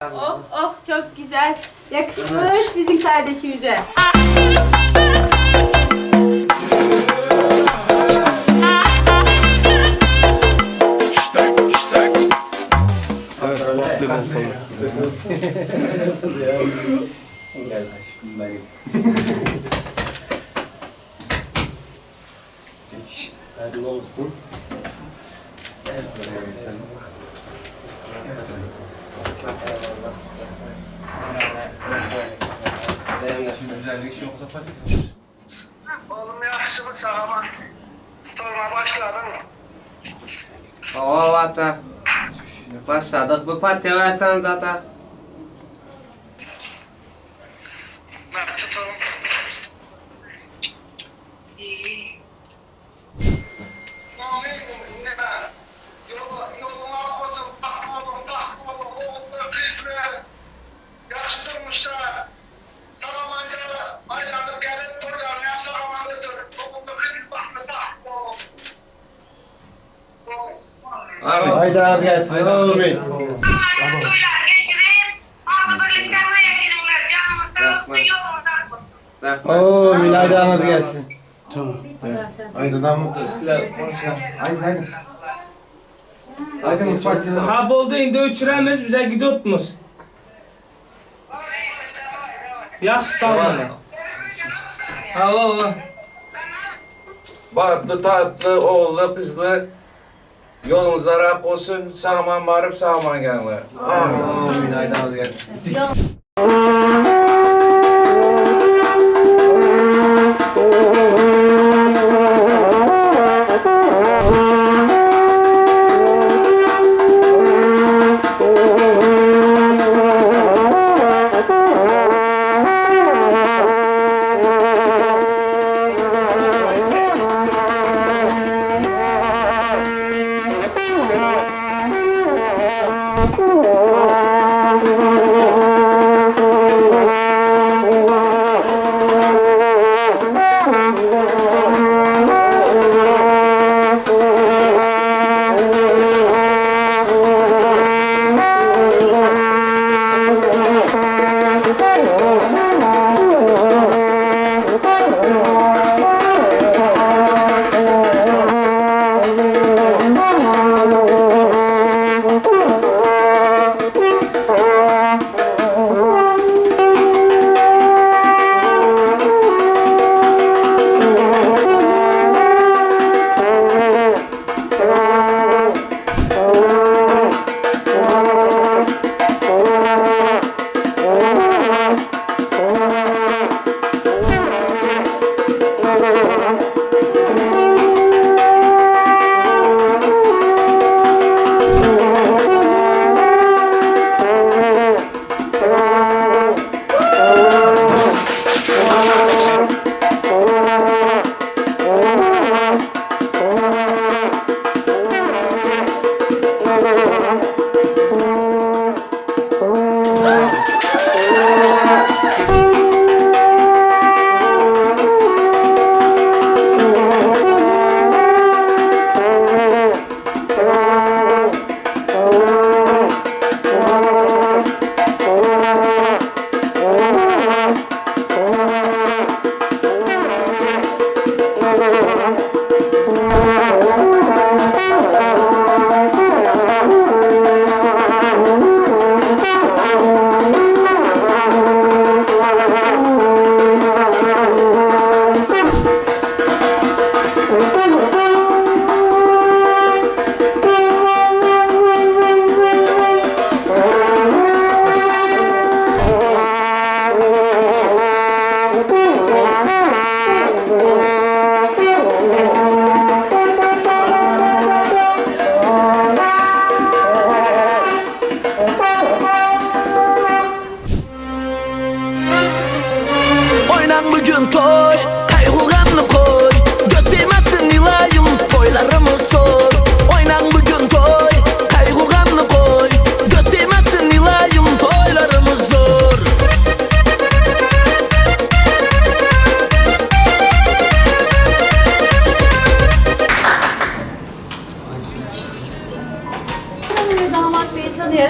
Oh oh çok güzel. Yakışmış bizim kardeşimize. Hayırlı olsun. Oğlum yaxşımı sağaman. Toyuma başladın. Ova ata. Başladık. Bu patiye versen zaten. Ben tutalım. Yolun olsun, bahtlı olun, tahtlı olun, oğullu, kızlı. Yaxşı durmuşlar. Sağamanca aylanıp gelip toylarını yap sağaman götür. Oğullu, kızlı, bahtlı, tahtlı olun. Amin. Haydi az gelsin. Amin. Toylar geçirin. Ağzı birlikte buraya gidinler. Canımız sağ olsun, yolumuz ak olsun. Rahmet. Amin. Haydi az gelsin. Tamam. Haydi damla. Haydi haydi. Haydi mutfak. Ha boldu indi öçüremiz bize gidotmuş. Yaxşı sağ olun. Ha o. Batlı tatlı, oğullu kızlı yolunuz arak olsun, sağman varıp sağman gelinler. Amin. Amin. Haydi az gelsin.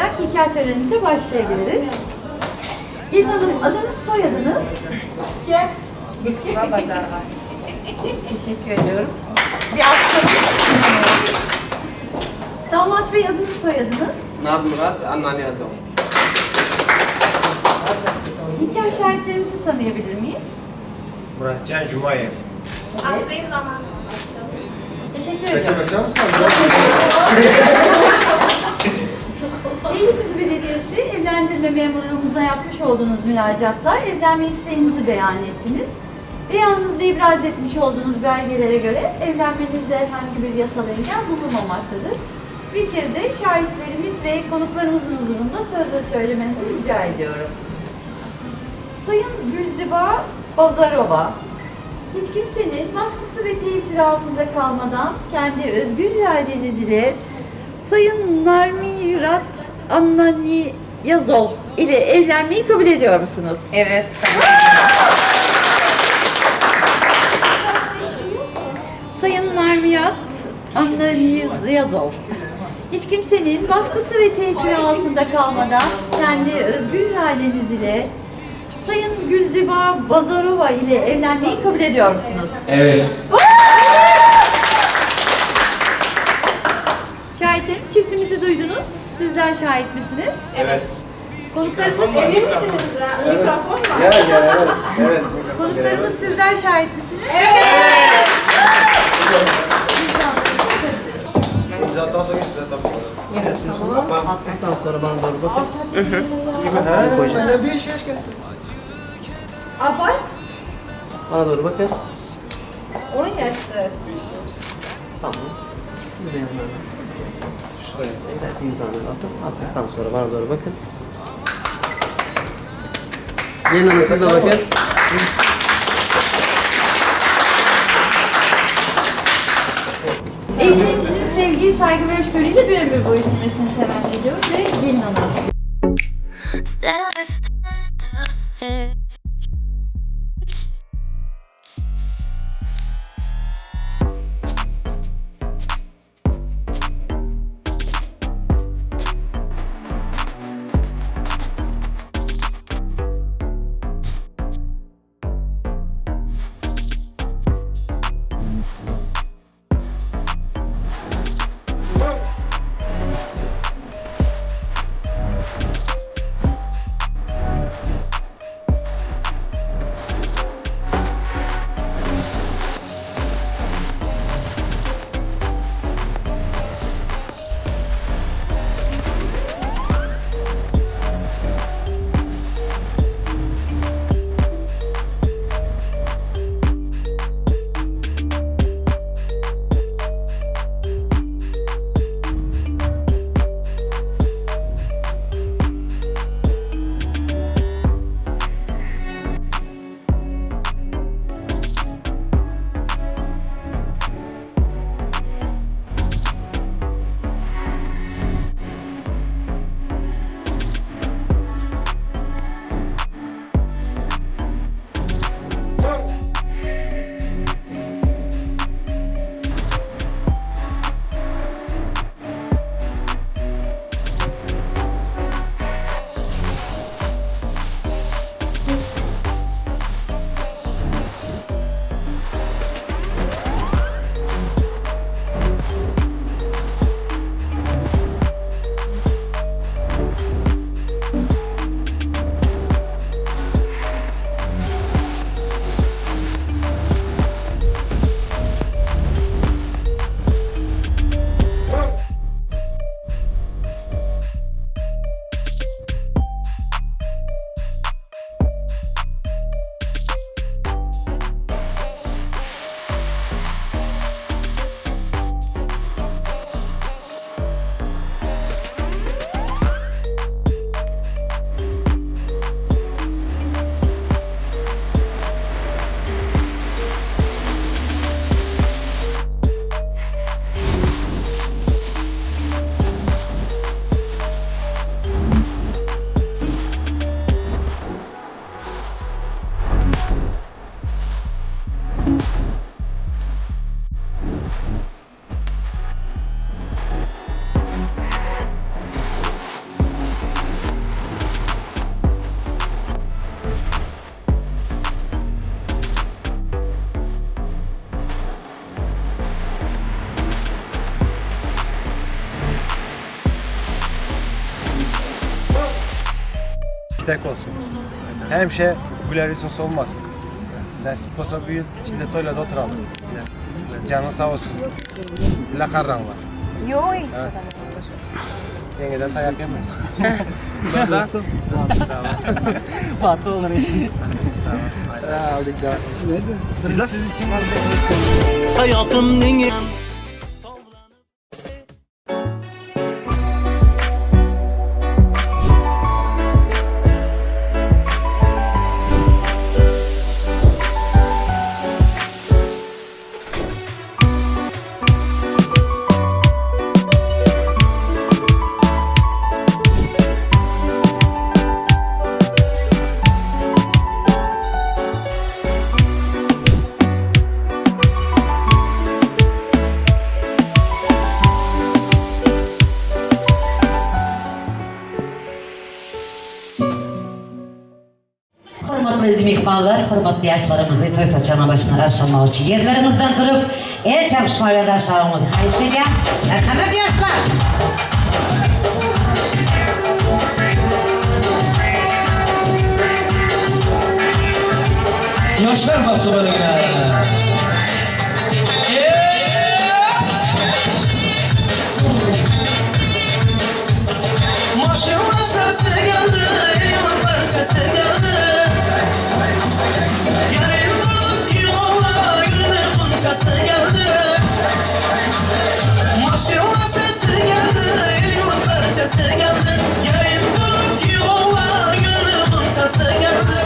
imzalayarak nikah törenimize başlayabiliriz. Gelin Hanım adınız soyadınız? Gel. Teşekkür ediyorum. Bir alkışlayalım. Damat Bey adınız soyadınız? Nar Murat Annaniyazov. Nikah şahitlerimizi tanıyabilir miyiz? Muratcan Cumayev. Atlayın ama. Teşekkür ediyorum. Kaçamakçı mısın? Beylikdüzü Belediyesi evlendirme memurluğumuza yapmış olduğunuz müracaatla evlenme isteğinizi beyan ettiniz. Beyanınız ve ibraz etmiş olduğunuz belgelere göre evlenmenizde herhangi bir yasal engel bulunmamaktadır. Bir kez de şahitlerimiz ve konuklarımızın huzurunda sözle söylemenizi rica ediyorum. Sayın Gülziba Bazarova, hiç kimsenin baskısı ve tesiri altında kalmadan kendi özgür iradeniz ile Sayın Narmirat Annaniyazov ile evlenmeyi kabul ediyor musunuz? Evet. Sayın Narmiyat Annaniyazov. Hiç kimsenin baskısı ve tesiri altında kalmadan kendi özgür iradeniz ile Sayın Gülziba Bazarova ile evlenmeyi kabul ediyor musunuz? Evet. Şahitlerimiz çiftimizi duydunuz. Sizler şahit misiniz? Evet. Konuklarımız, Emin misiniz? Mikrofon var. Gel gel evet. Evet. konuklarımız sizler şahit misiniz? Evet. İmzadan sonra imzadan sonra. Attıktan sonra bana doğru bakın. Ha, bir şey getir. Abart. Bana doğru bakın. 10 yaşlı. Tamam. Siz de yanlarına. Şuraya. Evet, imzanızı atın. Attıktan sonra bana doğru bakın. Gelin hanım siz de bakın. Evliliğinizin sevgiyi, saygı ve hoşgörüyle bir ömür boyu sürmesini temenni ediyoruz ve gelin hanım. Tek bolsun. Hemişe güler ýüzüň solmasyn. Nesip bolsa bu ýyl içinde toýlarda oturaly. Janyň sag bolsun. Bile garraňlar. Ýok ikisi. Ýeňňeden taýak ýeme. Dostum. Batı olur işi. Hayotimning Hormatly eziz myhmanlar, hormatly ýaşlarymyzy toý saçagynyň başynda garşylamak üçin ýerleriňizden turup, el çarpyşma bilen garşylamagyňyzy haýyş edýän. Merhamet ýaşlar! Ýaşlar bagty bar ene. Maşyna sesi geldi, el sesi geldi. Gelin durup yola, gülün gunçası geldi. Maşyna sesi geldi, el parçası geldi. Gelin durup yola, gülün gunçası geldi.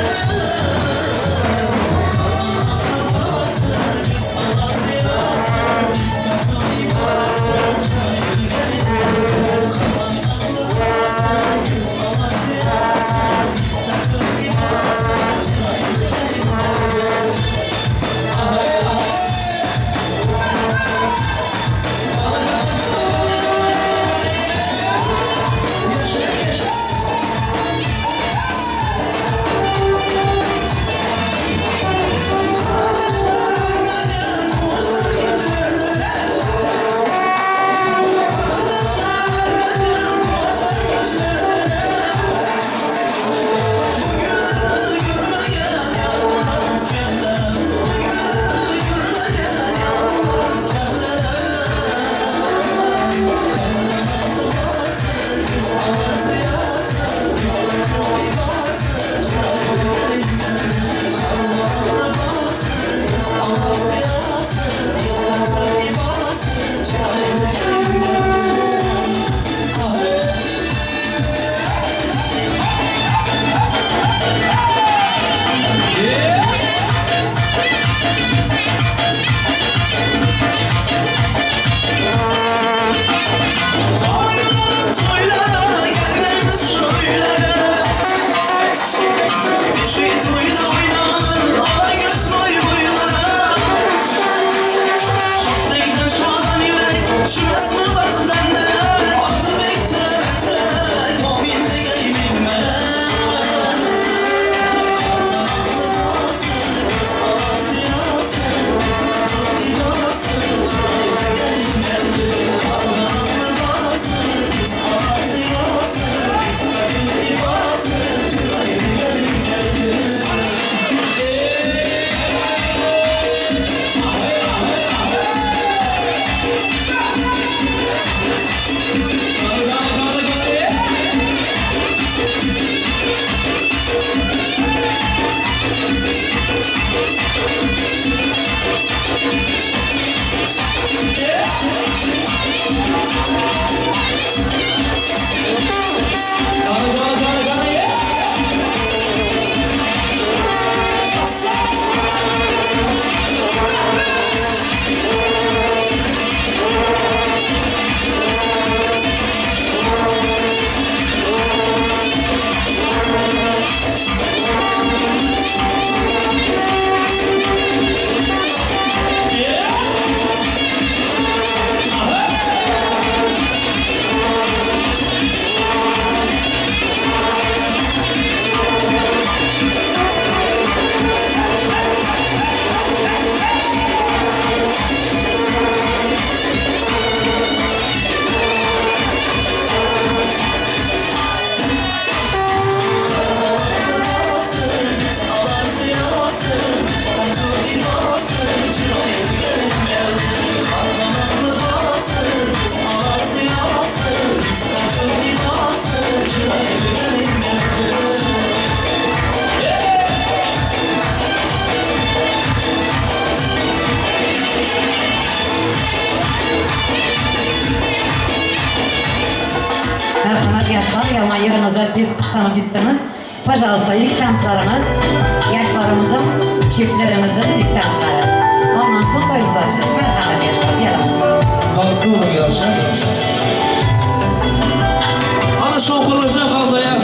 Ýeriňize tez pyşdanyp gitdiňiz. Pažalsta ilk tanslaryňyz ýaşlarymyzyň, çiftlerimiziň ilk tanslary. Ondan soň toýumyzy açarys. Merhamet ýaşlar, geliň. Bagtly boluň ýaşlar. Ana şowhunlyja galdaýar.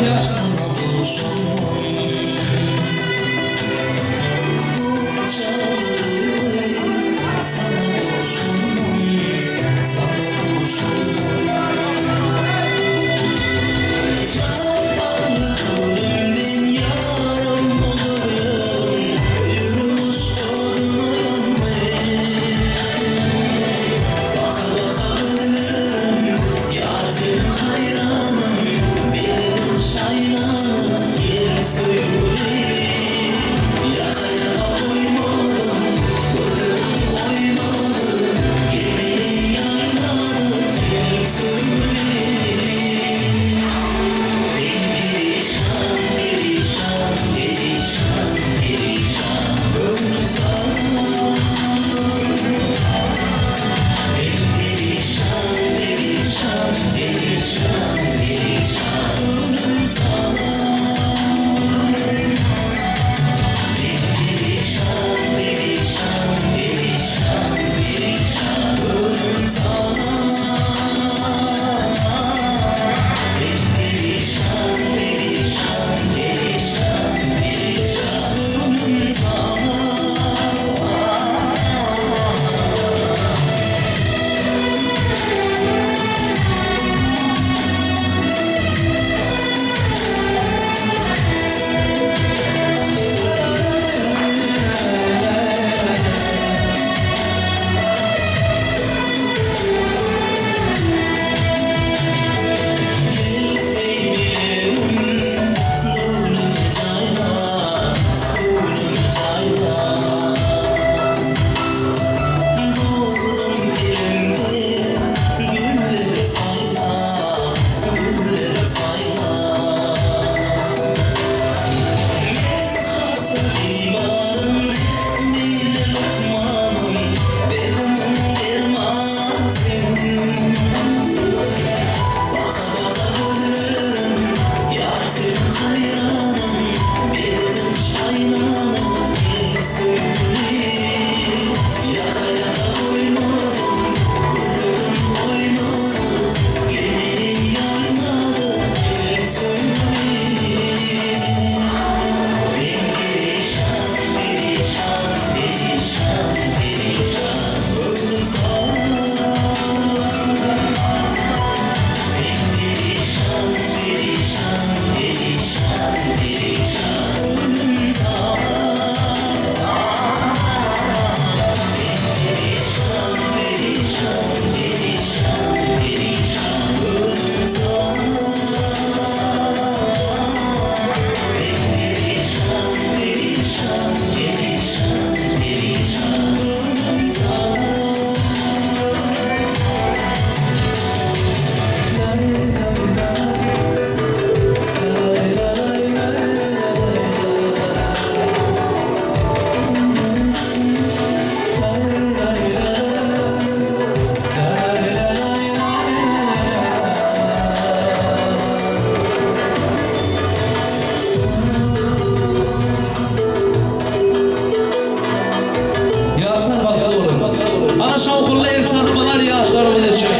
Ýaşlar bagtly boluň. Ana şowhunly el çarpmalar ýaşlarymyz üçin.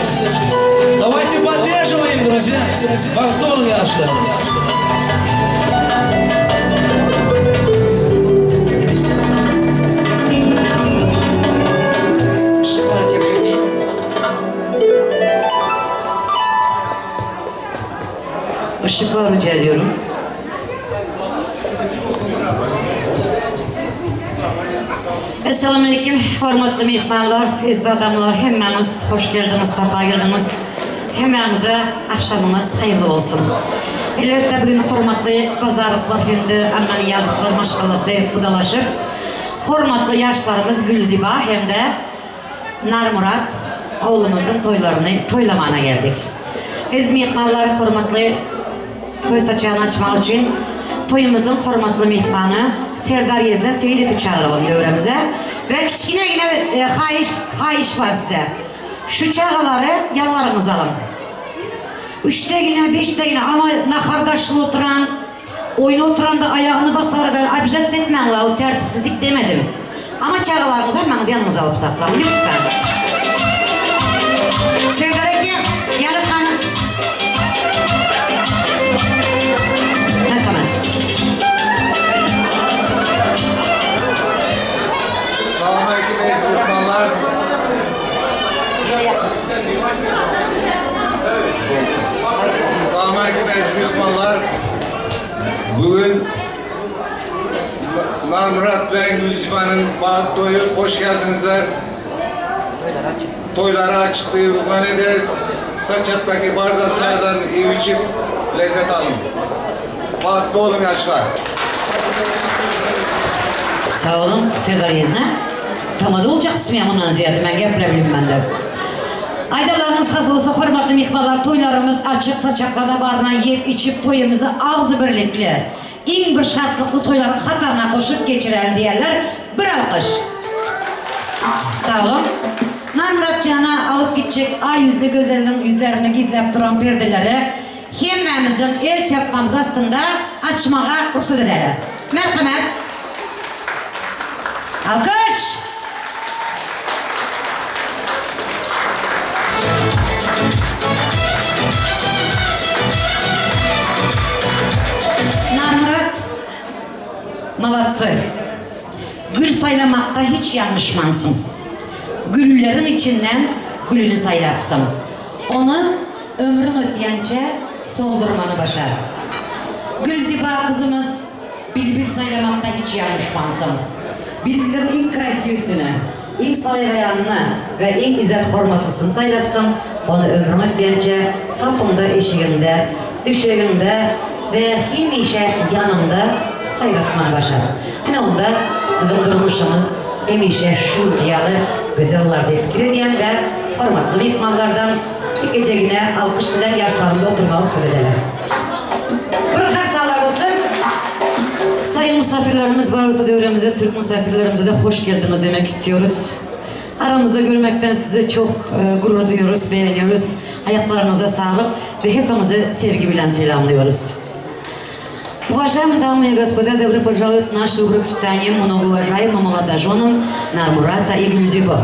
Dawayte podderžiwaýim druzýa. Bagtly boluň ýaşlar. Işıklar rica ediyorum. Esselamu Aleyküm, hormatly myhmanlar, eziz adamlar, hemmäňiz hoş geldiňiz, sapa geldiňiz. Hemmäňize agşamyňyz haýyrly bolsun. Elbetde bu gün hormatly Bazarowlar hem-de Annanyýazowlar maşgalasy gudalaşyp, hormatly ýaşlarymyz Gülziba hem-de Narmyrat oglumyzyň toýlaryny toýlamana geldik. Eziz myhmanlar, hormatly toý saçagyny açmak üçin toýumyzyň hormatly myhmany Serdar Ýezden Seýidowy çagyralym döwremize we kiçginegine haýyş haýyş bar size. Şu çagalary ýanlaryňyza alyň. Üçde gine, beşde gine ama nahardaşly oturan, oýun oturanda aýagyny basarda obijats etmäňla o tertipsizlik demedim. Ama çagalaryňyzy hemmäňiz ýanyňyza alyp saklaň lütfen. Serdar eke, gelip hany. Merhamet. Salam aleyküm eziz myhmanlar. Salam aleyküm eziz myhmanlar. Bugün Narmyrat we Gülzibanyň bagt toýy. Hoş geldiňizler. Toýlary açyk diýip yglan ederiz. Saçakdaky bar zatlardan iýip içip lezzet alyň. Bagtly boluň ýaşlar. Sag boluň Serdar ýezne. Tamada boljak ismeýän mundan zyýada men gepläbilmän-de. Aýdanlaryňyz has bolsa hormatly myhmanlar toýlarymyz açyk saçaklarda baryna ýep içip toýumyzy agzybirlikli iň bir şatlykly toýlaryň hataryna goşup geçiräli diýýärler bir alkyş. Sag boluň. Narmyrat jana alyp gitjek aý ýüzli gözelliň ýüzlerini gizläp duran perdeleri Hemmämiziň el çarpmamyz astynda açmaga rugsat edäler. Merhemet! Alkyş! Narmyrat Molodцы! Gül saýlamakda hiç ýalňyşmansyň. Gülleriň içinden gülüni saýlapsyň. Ony Ömrüň ötýänçä soldurmany başar. Gülziba gyzymyz bilbil saýlamakda hiç ýalňyşmansyň. Bilbiliň iň krasiwsini, iň saýraýanyny we iň izzet-hormatlysyny saýlapsyň, ony ömrüň ötýänçä gapyňda, eşigiňde, düşegiňde we hemişe ýanyňda saýratmany başar. Ine onda siziň durmuşyňyz hemişe şu ýaly gözel bolar diýip pikir edýän we hormatly myhmanlardan Bir gejegine alkyş bilen ýaşlarymyza oturmagy rugsat edeler. Bir karsalar bolsun. Sayın misafirlerimiz varsa dövremize Türk misafirlerimize de hoş geldiniz demek istiyoruz. Aramızda görmekten size çok e, gurur duyuyoruz, beğeniyoruz. Ayaklarınıza sağlık ve hepinizi sevgi bilen selamlıyoruz. Уважаемые дамы и господа, добро пожаловать в наше бракосочетание многоуважаемым молодоженам Нармурата и Гюльзибо.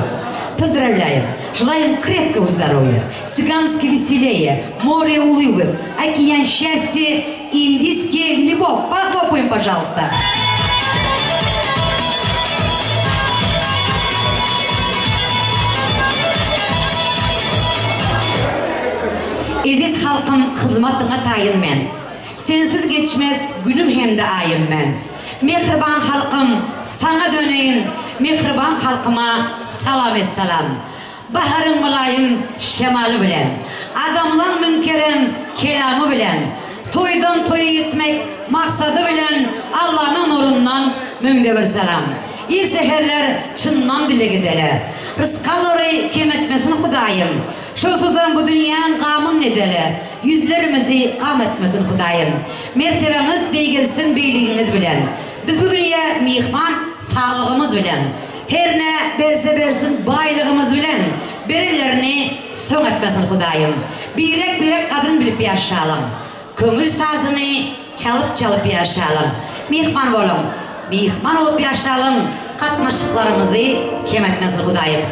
Поздравляем! Желаем крепкого здоровья, цыгански веселее, море улыбок, океан счастья и индийский любовь. Похлопаем, пожалуйста! Eziz halkym hyzmatyňa taýyn men. Sensiz geçmez günüm hem-de aýym men. Mähriban halkym saňa döneýin, Mähriban halkyma salam essalam. Baharyň mylaýym şemaly bilen, Adamlaň müňkerem kelamy bilen, Toýdan toýa ýetmek maksady bilen Allanyň nurundan müňde bir salam. Ir säherler çyndan dileg edeli, Rysgallary kem etmesin Hudaýym. Şonsuzam bu dünýäň gamyn edeli, Ýüzlerimizi gam etmesin Hudaýym. Mertebeňiz beýgelsin beýligiňiz bilen. Biz bu dünýä myhman saglygymyz bilen. Herne berse bersin baýlygymyz bilen. Berenlerini soň etmesin Hudaýym. Birek-birek gadryn bilip ýaşalyň. Köňül sazyny çalyp-çalyp ýaşalyň. Myhman boluň. Myhman bolup ýaşalyň. Gatnaşyklarymyzy kem etmesin Hudaýym.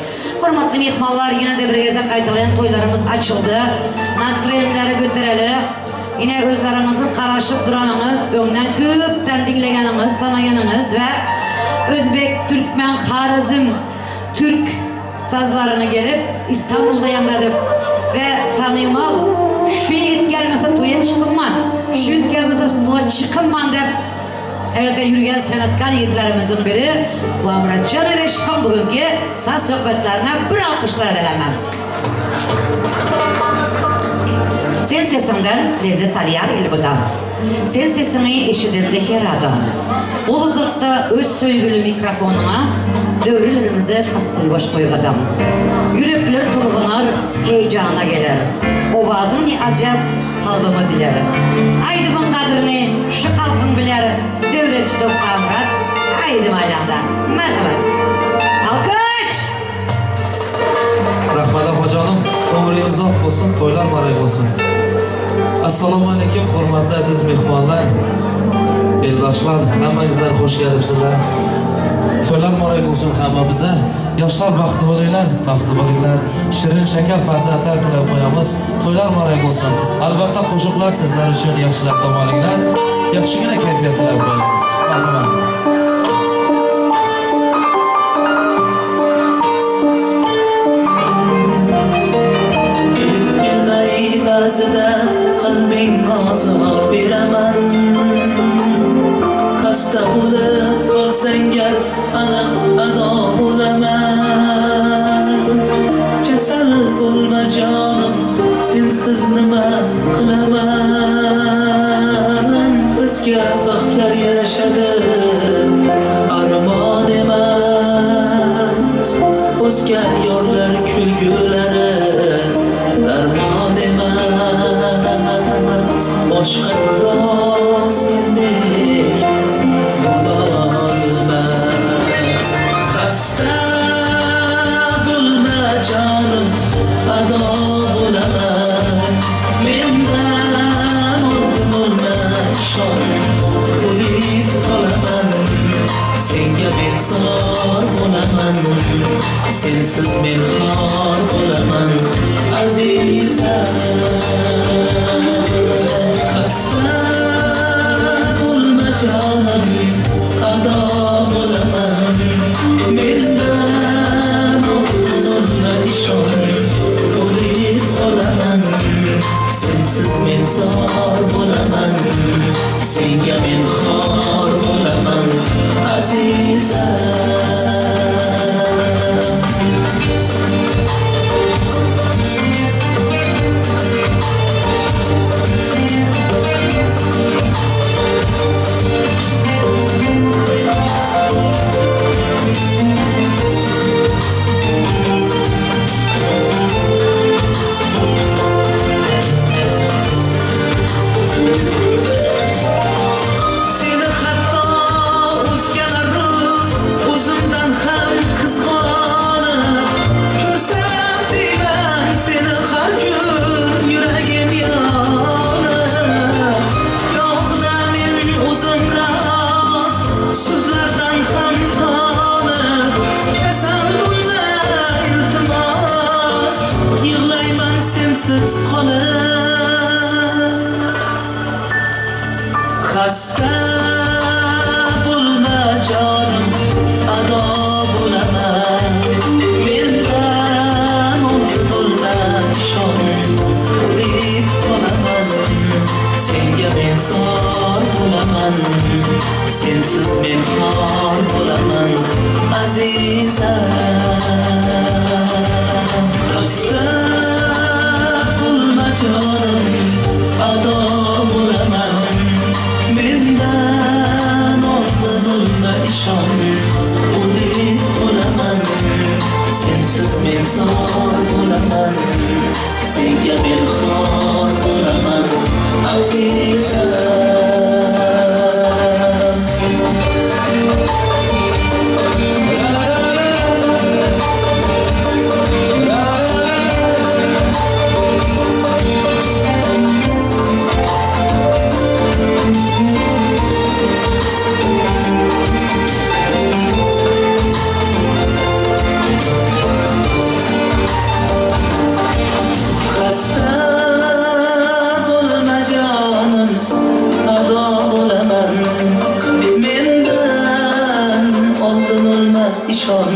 Hormatly myhmanlar ýene-de bir gezek gaýtalaýan toýlarymyz açyldy. Nastroýenleri götereli. Ine özleriňiziň garaşyp duranyňyz, öňden köpden diňleýäniňiz, tanaýanyňyz we özbek, türkmen, horezm, türk sazlaryny gelip Istanbulda ýaňradyp we tanymal şu ýigit gelmese toýa çykylman, şu ýigit gelmese stula çykylman dep Erde ýürgen senatkar ýigitlerimiziň biri Bamyratjan Ereşowyň bugünki saz söhbetlerine bir alkyşlar edelememiz. Sen sesiňden lezzet alýar elmydam. Sen sesiňi eşidende her adam. Gol uzatda öz söýgüli mikrofonyňa Döwrülerimize asyn goş goý gadam. Ýürekler tolgunar, heýjana geler. Owazyň ne ajap kalbymy diler. Aýdymyň gadryny şu halkyň biler Döwre çykyp Bamyrat aýdym aýdanda. Merhamet. Alkyş! Rahmat apajanym, ömrüňiz uzak bolsun, toýlar baraý bolsun. Assalomu alaykum, hurmatli aziz mehmonlar, eldoshlar, hammangizlar xush kelibsizlar. To'ylar muborak bo'lsin hammamiza. Yoshlar baxtli bo'linglar, taxtli bo'linglar. Shirin shakar farzandlar tilab qo'yamiz. To'ylar muborak bo'lsin. Albatta qo'shiqlar sizlar uchun yaxshilab dam olinglar. Yaxshigina kayfiyat tilab qo'yamiz. Marhamat. Bilip bilmay ba'zida qalbing ozor beraman. Xasta bo'lib qolsang gar aniq ado bo'laman. Kasal bo'lma jonim, sensiz nima qilaman? Bizga baxtlar yarashadi, armon emas. O'zga yorlar kulgulari darmon emas. Boshqa birov sendek bo'lolmas. Xasta bo'lma jonim, ado bo'laman. Mendan oldin o'lma, ishon, o'lib qolaman. Senga men zor bo'laman, sensiz men xor bo'laman, azizam. Xasta bo'lma jonim, ado bo'laman. Mendan oldin o'lma, ishon, o'lib qolaman. Sensiz men zor bo'laman, senga men xor bo'laman, azizam. Seni hatto o'zgalar o'zimdan ham qizg'onib ko'rsam deyman seni har kun yuragim yonib. Yo'qda men o'zim rost so'zlardan ham tonib. Kasal bo'lma iltimos, yig'layman sensiz qolib. Xasta bo'lma jonim, ado bo'laman. Mendan oldin o'lma, ishon, o'lib qolaman. Senga men zor bo'laman, sensiz men xor bo'laman, azizam. Xasta bo'lma jonim, ado bo'laman. Mendan oldin o'lma, ishon, o'lib qolaman. Sensiz men zor bo'laman, senga men xor bo'laman, azizam. Xasta bo'lma jonim, ado bo'laman. Mendan oldin o'lma, ishon,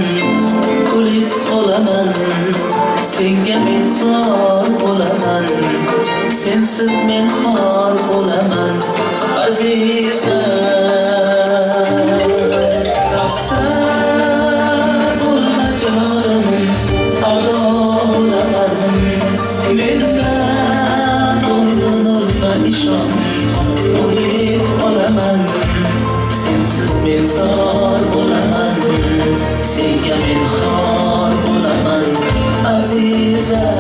o'lib qolaman. Senga men zor bo'laman, sensiz men xor bo'laman, azizam. Xasta bo'lma jonim, ado bo'laman. Mendan oldin o'lma, ishon, o'lib qolaman. Sensiz men zor bo'laman, senga men xor bo'laman, azizam.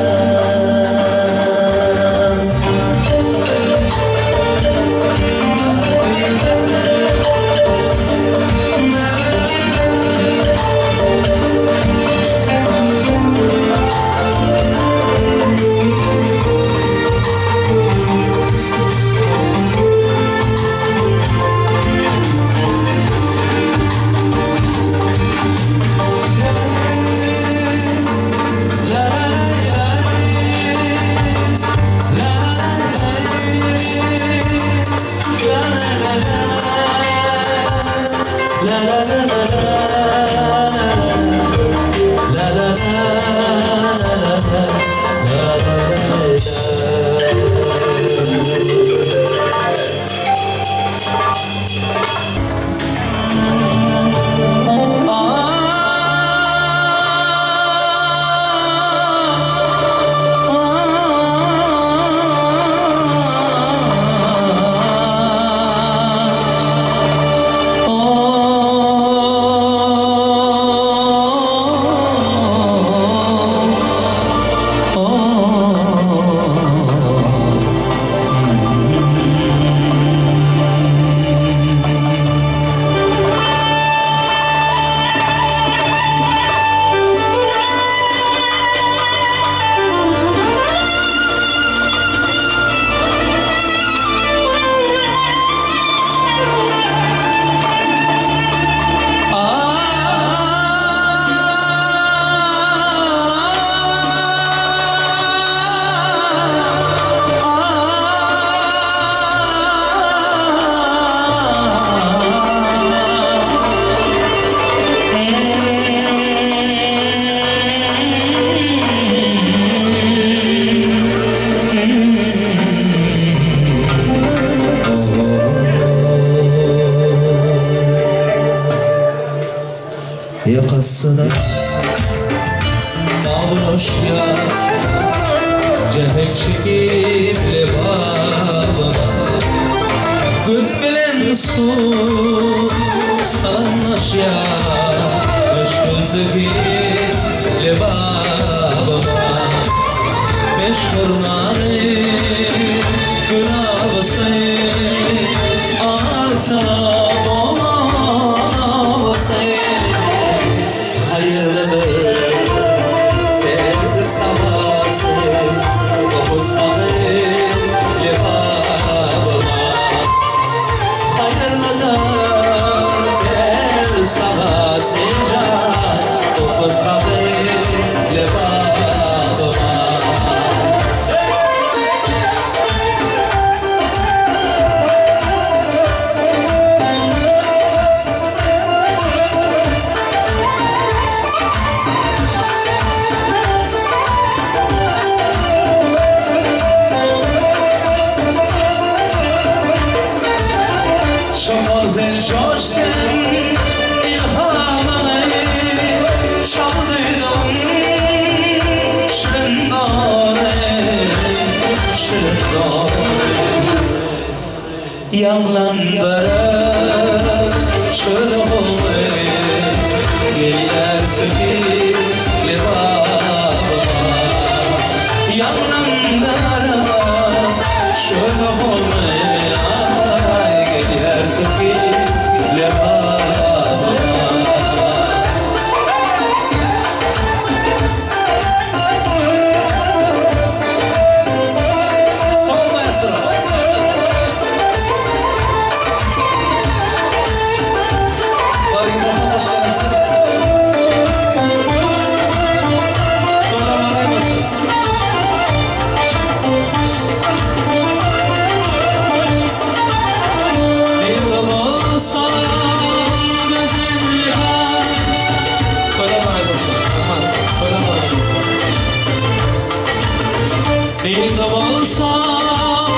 Ýakasyna Baglaşýar Jähek çekip lebabyna Gün bilen suw salamlaşýar Müşgüldigi lebabyma Meşhur nary gül agysy Ata babasy Haýyrlydyr ter sabasy Topuz agy lebabyma Haýyrlydyr ter sabasy jan Topuz agy lebabyma. Şamaldan joşdun ilhamyňy Çaldyrdym şirin dony, şirin dony Ýaňlandyryp çöl gowy Gelýär söýgi lebabyma Ýaňlandyryp çöl gowy Aý gelýär söýgi lebabyma. Sol maestro. Baryňyza hoş gelipsiňiz. Toýlar mübarek bolsun. Bir bolsam gözel Toýlar mübarek bolsun. Rahmat. Toýlar mübarek bolsun. Bir de bolsam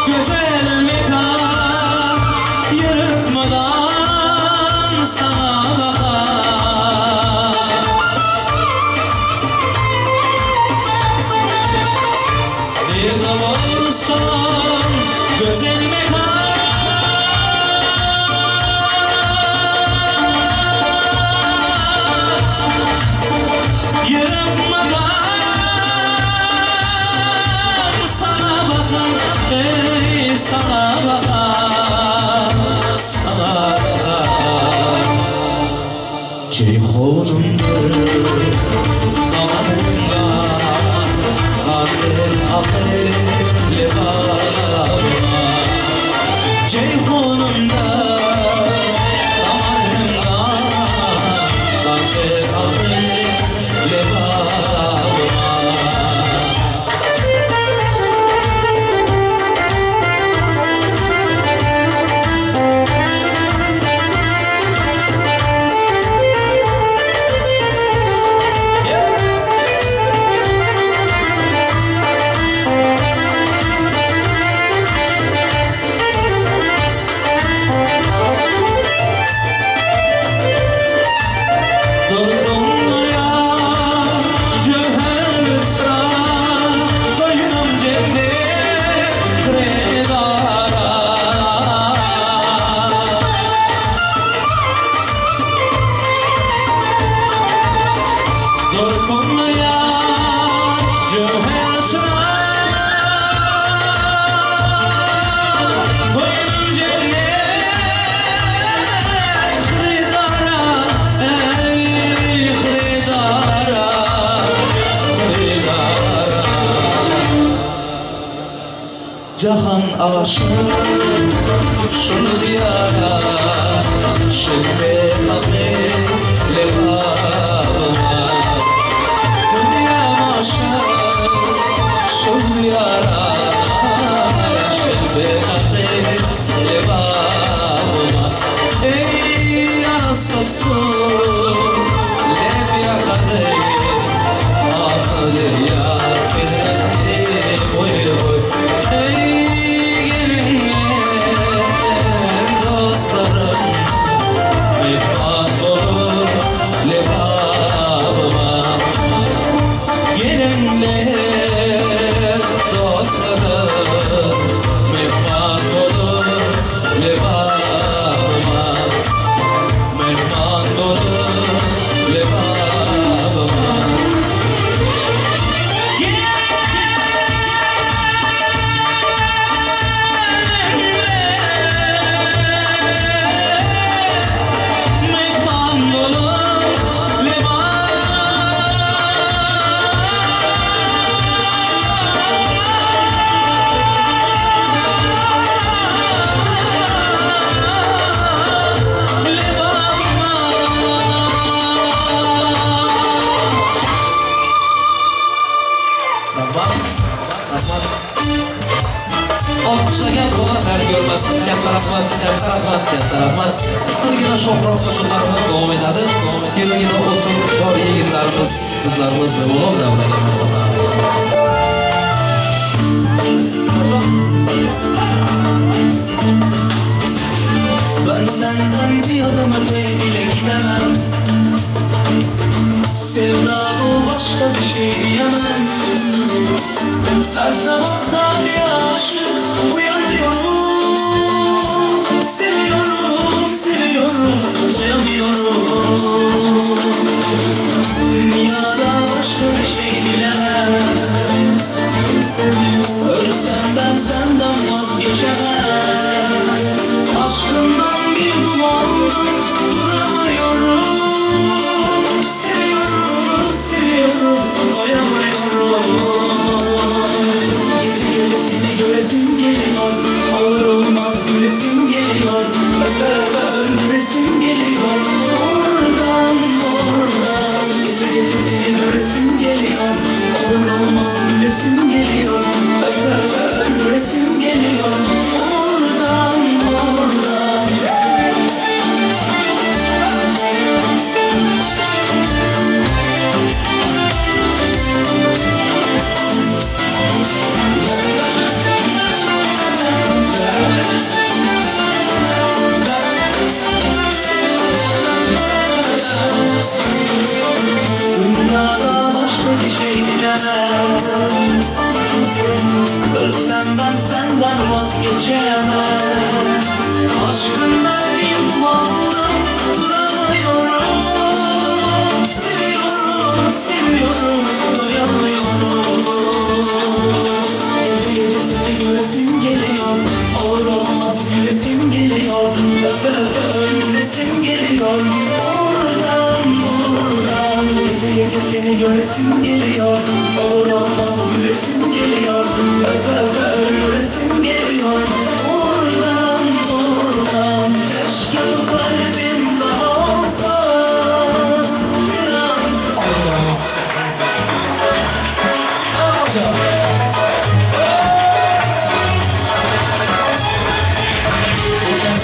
güzel mekan Yürüp mudam sana bakar. Bir de bolsam güzel mekan Yürüp mudam sana bakar Ey sana bakar Sana bakar Ceyhunumdur damarımda Kandır akır lebabıma Ceyhunumda damarımda Kandır akır lebabıma. aşyk şul diýara Şeýle haky lebabyma Dünýäm aşyk şul diýara Şeýle haky lebabyma Eý arassasyz leb ýakary Amyderýa hezretli oý-oý Eý gelinler dostlarym Myhman bolup Lebabyma Gelinler dostlarym Myhman bolup Lebabyma Myhman bolup Lebabyma. Myhman bolup Lebabyma. Rahmat. Rahmat. Alkyşlagan konaklar görmesin. Katta rahmat, katta rahmat, katta rahmat. Qisqagina sho'xroq qo'shiqlarimiz davom etadi. Yerga o'tirib bor yigitlarimiz, qizlarimiz bo'lib davraga marhamat. Ben senden bir adım öte bile gidemem. Sevda bu, başka bir şey diyemem. Her sabah da bir aşık uyanıyorum. Seviyorum, seviyorum, doyamıyorum. Dünyada başka bir şey dilemem. Ölsem ben senden vazgeçemem. Aşkından bir yudum aldım, duramıyorum. Seviyorum, seviyorum, doyamıyorum. Gece gece seni göresim geliyor. Olur olmaz gülesim geliyor. Öpe öpe öldüresim geliyor. Oradan, oradan. Gece gece seni göresim geliyor. Olur olmaz gülesim geliyor. Öpe öpe öldüresim geliyor. Oradan, oradan. Dünyada başka bir şey dilemem. Ölsem ben senden vazgeçemem. Aşkından bir yudum aldım, duramıyorum. Seviyorum, seviyorum, doyamıyorum. Gece gece seni göresim geliyor. Olur olmaz gülesim geliyor. Öpe öpe öldüresim geliyor. Oradan, oradan. Gece gece seni göresim geliyor. Olur olmaz gülesim geliyor. Öpe öpe öldüresim geliyor. Oradan, oradan. Keşke bu kalbim daha olsa. Biraz. Hocam.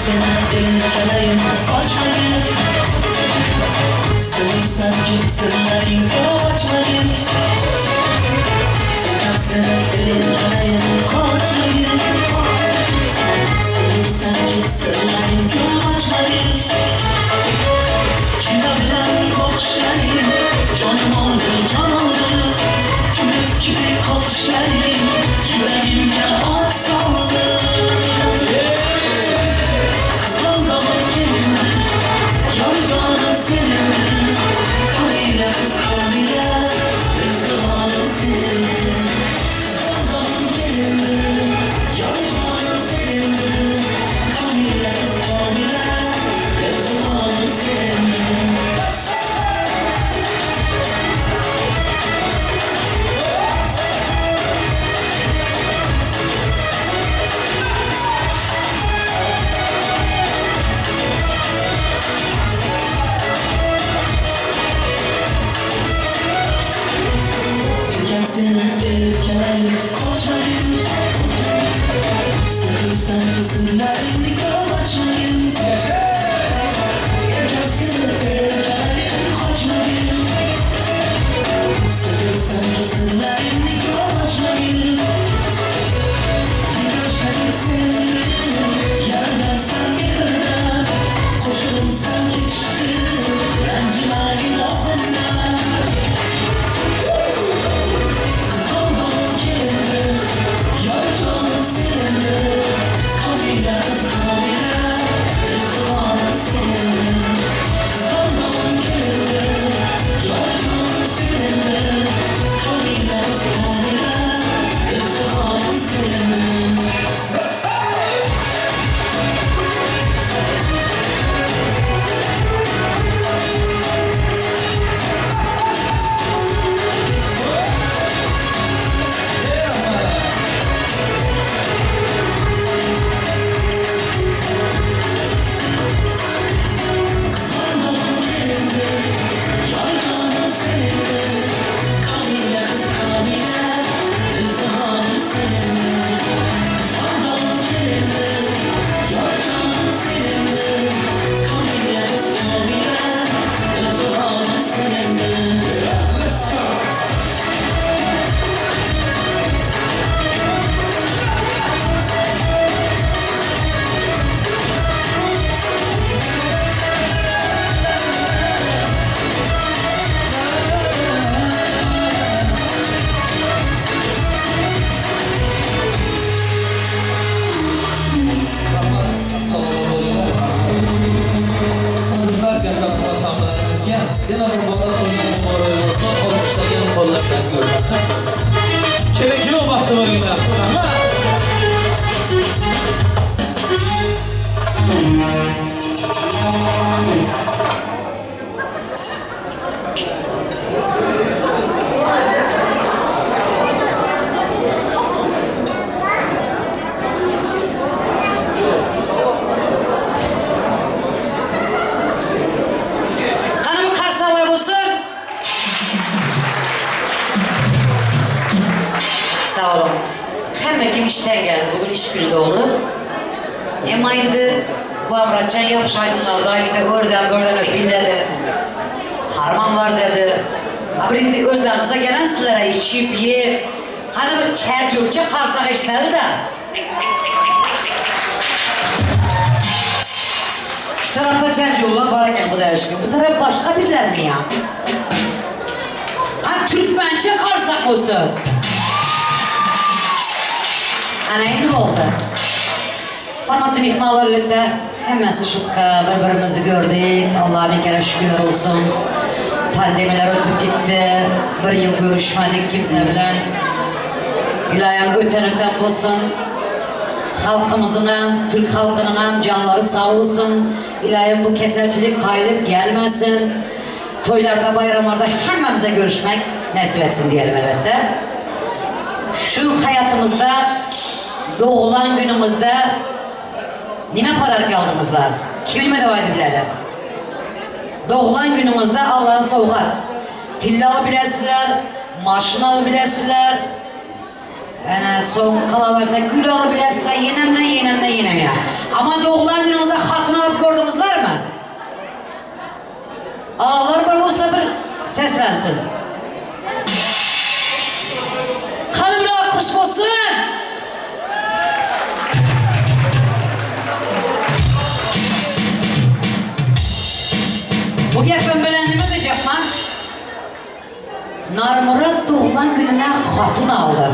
Seni erkalayin qochmagin. Sevimsanki sirlaring ochmagin. Seni erkalayin qochmagin. Sevimsanki sirlaring ochmagin. Kino bilan boqishlaring jonim oldi, jon oldi. Kulib kulib qoqishlaring yuragimga o't soldi. Qizg'aldog'im kelindi, yor jonim sevindi. Komila qiz, Komila. İşden geldi. Bugün iş günü doğru. Emma indi Guamratcan ýagşy aýdymlarda aýtdy, örden börden öpin dedi. Harman bar dedi. Ha bir indi özlerinize gelen sizlere içip yiyip, hadi bir çerçökçe karsak eşitleri de. Şu tarafta çerçökler var eken Hudaya şükür. Bu taraf başka birileri mi ya? Ha Türkmençe karsak olsun. Ana indi boldy. Hormatly myhmanlar elbetde hemmesi şutka bir-birimizi gördük. Allaha bin kere şükürler olsun. Pandemiler ötüp gitdi. Bir ýyl görüşmedik kimse bilen. Ilayam öten öten bolsun. Halkymyzyňam, türk halkynyňam janlary sag bolsun. Ilayam bu keselçilik gaýdyp gelmesin. Toýlarda, baýramlarda hemmämize görüşmek nesip etsin diýelim elbetde. Şu hayatymyzda doglan günüňizde nime podarka aldyňyzlar? Kim bilmedi aýdyp biledi. Doglan günüňizde alnan sowgat. Tilla alyp bilersizler, maşyn alyp bilersizler, ene soň kalaberse gül alyp bilersizler, ýenemden ýenemden ýenem ýa. Amma doglan günüňizde hatyn alyp gördüňizlermi? Alanlar bar bolsa bir seslensin. Hany bir alkyş bolsun! Bu gepim bilen nime diýjekman? Narmyrat doglan gününe hatyn aldy.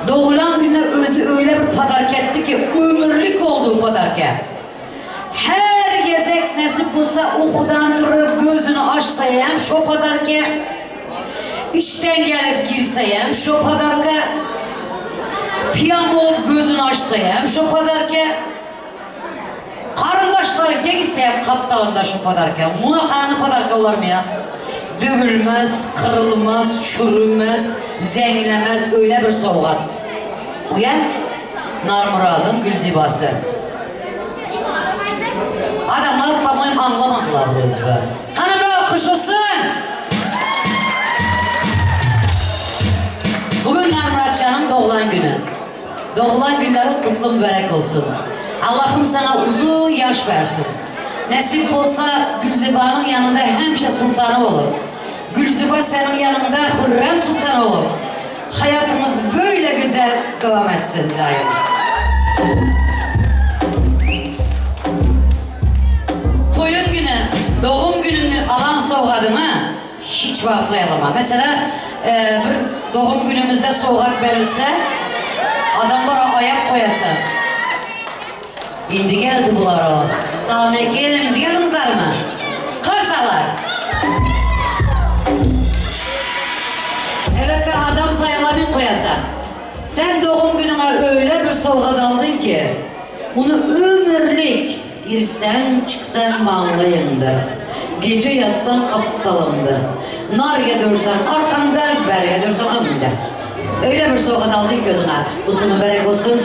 Doglan gününe özi öýle bir podarka etdi ki, ömürlik boldy bu podarka. Her gezek nesip bolsa ukudan turup gözüni açsa hem şo podarka, işden gelip girse hem şo podarka, piyan bolup gözüni açsa hem şo podarka, garyndaşlaryňka gitse hem gapdalynda şo podarka. Muňa hany podarka bolarmy ýa? Döwülmez, kyrylmaz, çürümez, zeňlemez öýle bir sowgat. Uýa Narmyradyň Gülzibasy. Adamlar po-moýem aňlamadylar bu özübe. Hany bir alkyş bolsun! Bugün Narmyratjanyň doglan güni. Doglan günleri kutly mübärek bolsun. Allahym saňa uzun ýaş bersin. Nesip bolsa Gülzibanyň ýanynda hemişe sultany bolup, Gülziba seniň ýanyňda Hürrem sultan bolup, Haýatymyz böyle güzel dowam etsin daýym. Toýuň güni dogum günüňi alan sowgadyňy hiç wagt zaýalama. Meselä bir dogum günümizde sowgat berilse adamlara aýak goýasa. Indi geldi bular o. Salowmaleýkim indi geldiňizlermi? Karsalar. Elbetde adam saýalabyn goýasa. Sen dogum günüňe öýle bir sowgat aldyň ki, muny ömürlik girseň çyksaň maňlaýyňda, gije ýatsaň gapdalyňda, narga dörseň arkaňda, bärge dörseň öňüňde. Öýle bir sowgat aldyň ki özüňe. Gutly mübärek bolsun.